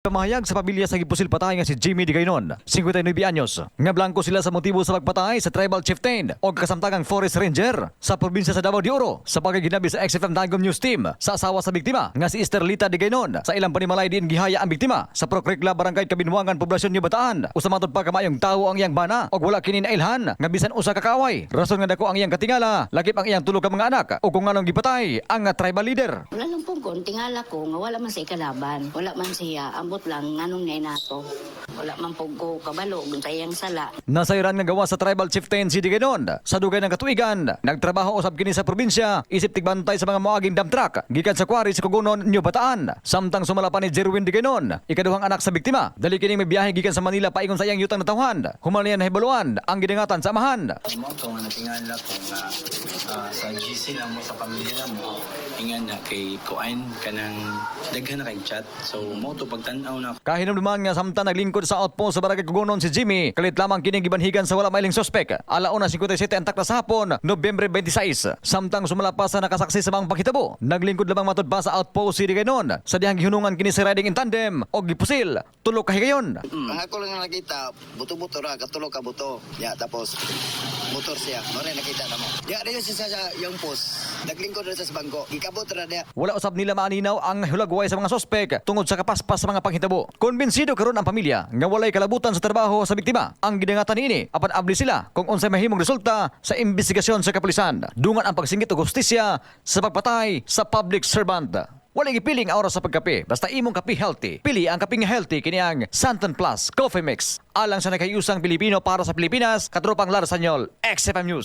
Pamahayag sa pamilya sa gipusil patay nga si Jimmy Digaynon, 59 anyos. Nga blanko sila sa motibo sa pagpatay sa tribal chieftain o kasamtangang forest ranger sa probinsya sa Davao de Oro, sa pagkaginabi sa XFM Dagom News Team sa asawa sa biktima nga si Esterlita Digaynon. Sa ilang panimalay diin gihaya ang biktima sa Prokrikla, Barangay Kabinwangan, Poblasyon New Bataan. Usa matod pa kamayong tawo ang iyang bana og wala kini nailhan nga bisan usa ka kaaway. Rason nga dako ang iyang katingala lakip ang iyang tulo ka mga anak o kung nganong gipatay ang tribal leader. Wala lang po ko, tingala ko nga wala man sa ikalaban. Wala man siya, ambot lang nganong niya nato. Wala man po ko kabalo sa iyang sala. Nasayran nga gawa sa tribal chieftain si Diganon. Sa dugay ng katuigan, nagtrabaho usab kini sa probinsya, isip tigbantay sa mga moaging dump truck, gikan sa quarry sa Kugunon, New Bataan. Samtang sumala pa ni Jerwin Diganon, ikaduhang anak sa biktima, dali kini may biyahe gikan sa Manila paingon sa iyang yutang natawhan. Human niya nahibaluan ang gidangatan sa amahan. Mo to nga natingala ko nga sa GC lang mo sa pamilya mo ingan na kay kuan kanang daghan na kay chat, so mo to pagtan-aw na. Kahinumduman nga samtang naglingkod sa outpost sa Barangay Kugunon si Jimmy, kalit lamang kining gibanhigan sa wala mailing sospek. 1:57 ang takna sa hapon, Nobyembre 26. Samtang sumala pa sa nakasaksi sa mga panghitabo, naglingkod lamang matud pa sa outpost si Diganon sa dihang gihunungan kini sa riding in tandem og gipusil tulo ka higayon. Ang ako lang nakita, buto-buto ra, katulo ka buto. Ya, tapos motor siya. Mao rin nakita na mo. Ya, dito siya sa yung post. Naglingkod ra siya sa bangko. Gikabot ra niya. Wala usab nila maaninaw ang hulagway sa mga sospek tungod sa kapaspas sa mga panghitabo. Konbensido karon ang pamilya nga walay kalabutan sa trabaho sa biktima ang gidangatan niini, apan abli sila kung unsay mahimong resulta sa investigasyon sa kapulisan. Dungan ang pagsingit og hustisya sa pagpatay sa public servant. Walay gipiling ang oras sa pagkape, basta imong kape healthy. Pili ang kapeng healthy, kini ang Santan Plus Coffee Mix. Alang sa nagkayusang Pilipino para sa Pilipinas, katropang Lar Sanyol, XFM News.